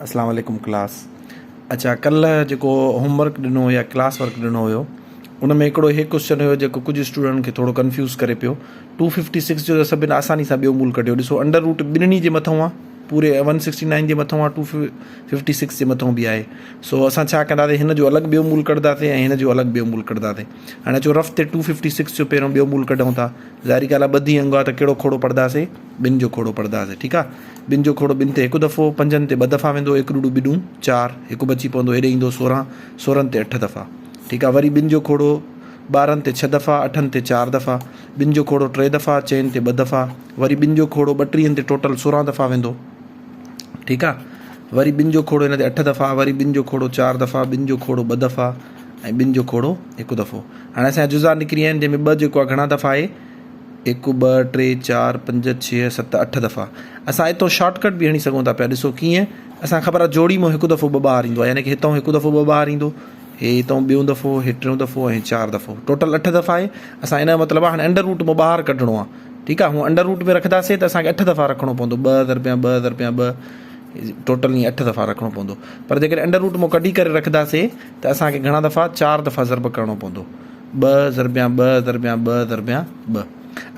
اسلام عليڪم ڪلاس اڇا ڪلهه جيڪو هوم ورڪ ڏنو يا ڪلاس ورڪ ڏنو هيو ان ۾ هڪڙو هي ڪوشچن هيو جيڪو ڪجهه اسٽوڊنٽ کي ٿورو ڪنفيوز ڪري پيو ٽو ففٽي سڪس جو ته سڀن آساني سان ٻيو مول ڪڍيو ڏسو انڊر روٽ ٻنهي جي مٿو آ پوري ون سڪسٽي نائن جي مٿو آ ٽو ففٽي سڪس جي مٿو به آهي سو اسان ڇا ڪنداسي هن جو الڳ ٻيو مول ڪڍنداسي ۽ هن جو الڳ ٻيو مول ڪڍنداسي هاڻي اچو رف تي ٽو ففٽي سڪس جو پهريون ٻيو مول ڪڍون ٿا ظاهري ڳالهه آ ٻڌي انگ آ ته ڪهڙو کوڙو پڙهنداسي ٻن جو کوڙو پڙهنداسي ٺيڪ آ ٻن جو کوڙو ٻن تي هڪ دفعو، پنجن تي ٻه دفعا ويندو، هڪ ڏوڏو ٻڏون چار، هڪ بچي پوندو هيڏي ايندو 16، سورهن تي اٺ دفعا. ٺيڪ آ وري ٻن جو کوڙو 12 تي ڇهه دفعا، اٺن تي چار دفعا، ٻن جو کوڙو ٽي دفعا، چئن تي ٻه دفعا، وري ٻن جو کوڙو ٻٽيهن تي ٽوٽل 16 دفعا ويندو. ٺيڪ آ وري ٻن جو کوڙو هن تي اٺ دفعا، وري ٻن جو کوڙو چار دفعا، ٻن جو کوڙو ٻه دفعا ۽ ٻن جو کوڙو هڪ دفعو. هاڻي اسان جا جزا نڪري آيا آهن جنهن ۾ ٻه جيڪو آ گهڻا دفعا آهي؟ هڪ، ٻه، ٽي، چار، پنج، ڇهه، ست، اٺ دفعا. اسان اتو شارٽ ڪٽ به هڻي سگهون ٿا پيا. ڏسو ڪيئن؟ اسان کي خبر آهي جوڙي مان هڪ دفعو ٻه ٻاهر ايندو آهي يعني ڪه هتئون هڪ دفعو ٻه ٻاهر ايندو، هي هتئون ٻيون دفعو، هي ٽيون دفعو ۽ چار دفعو. ٽوٽل اٺ دفعا آهي. اسان ان جو مطلب آهي هاڻي انڊر روٽ مان ٻاهر ڪڍڻو آهي. ٺيڪ آهي هون انڊر روٽ ۾ رکنداسين ته اسان کي اٺ دفعا رکڻو پوندو. ٻه ضربيان ٻه ضربيان ٻه ٽوٽل ائين اٺ دفعا رکڻو پوندو. پر جيڪڏهن انڊر روٽ مان ڪڍي ڪري رکنداسين ته اسان کي گهڻا دفعا چار دفعا ضرب ڪرڻو پوندو. ٻه ضربيان ٻه ضربيان ٻه ضربيان ٻه.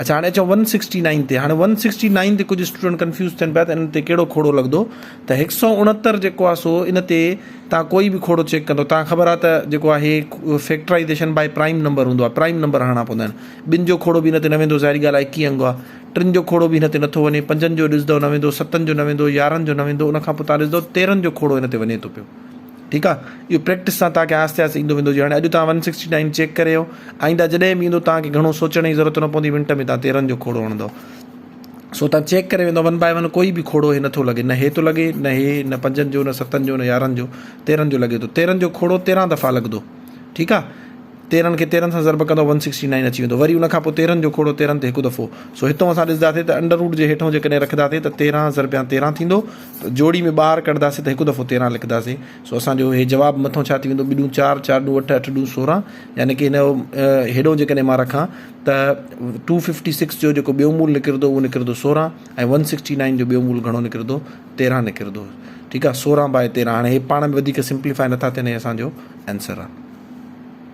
اڇا هاڻي اچون ون سڪسٽي نائن تي. هاڻي ون سڪسٽي نائن تي ڪجهه اسٽوڊنٽ ڪنفيوز ٿين پيا ته ان تي ڪهڙو کوڙو لڳندو ته 169 جيڪو آهي سو ان تي تان ڪوئي به کوڙو چيڪ ڪندو تان خبر آهي ته جيڪو آهي فيڪٽرائيزيشن باء پرائم نمبر هوندو آهي پرائم نمبر هڻڻا پوندا آهن. ٻن جو کوڙو به ان تي نه ويندو ظاهري ڳالهه آهي 21 انگ آهي. ٽن جو کوڙو به هن تي نٿو وڃي، پنجن جو ڏسندو نه ويندو، ستن جو نه ويندو، 11 جو نه ويندو ان کان پوء تان ڏسندو 13 جو کوڙو هن تي وڃي ٿو پيو. ٺيڪ آ اهو پريڪٽس سان توهان کي آهستي آهستي ايندو ويندو جي هاڻي اڄ توهان ون سڪسٽي نائن چيڪ ڪري آيو آئنده جڏهن به ايندو توهان کي گهڻو سوچڻ جي ضرورت نه پوندي منٽ ۾ توهان 13 جو کوڙو هڻندو سو توهان چيڪ ڪري ويندو ون باء ون ڪوئي به کوڙو هي نٿو لڳي نه هي ٿو لڳي نه هي نه پنجن جو نه ستن جو نه 11 جو 13 جو لڳي ٿو 13 جو کوڙو 13 دفعا لڳندو ٺيڪ آ 13 کي 13 سان ضرب ڪندو ون سڪسٽي نائن اچي ويندو وري ان کان پوء 13 جو کوڙو 13 تي هڪ دفعو سو هتون اسان ڏسنداسين ته انڊر روٽ جي هيٺون جيڪڏهن رکنداسين ته 13 ضربيان 13 ٿيندو جوڙي ۾ ٻاهر ڪڍنداسين ته هڪ دفعو 13 لکنداسين سو اسان جو هي جواب مٿون ڇا ٿي ويندو ٻه ڏون چار، چار ڏون اٺ، اٺ ڏون 16 يعني ڪي هن جو هيڏو جيڪڏهن مان رکان ته ٽو ففٽي سڪس جو جيڪو ٻيو مول نڪرندو اهو نڪرندو 16 ۽ ون سڪسٽي نائن جو ٻيو مول گهڻو نڪرندو 13 نڪرندو ٺيڪ آهي 16 باء 13 هاڻي هي پاڻ ۾ وڌيڪ سمپليفائي نٿا ٿين هي اسان جو آنسر آهي.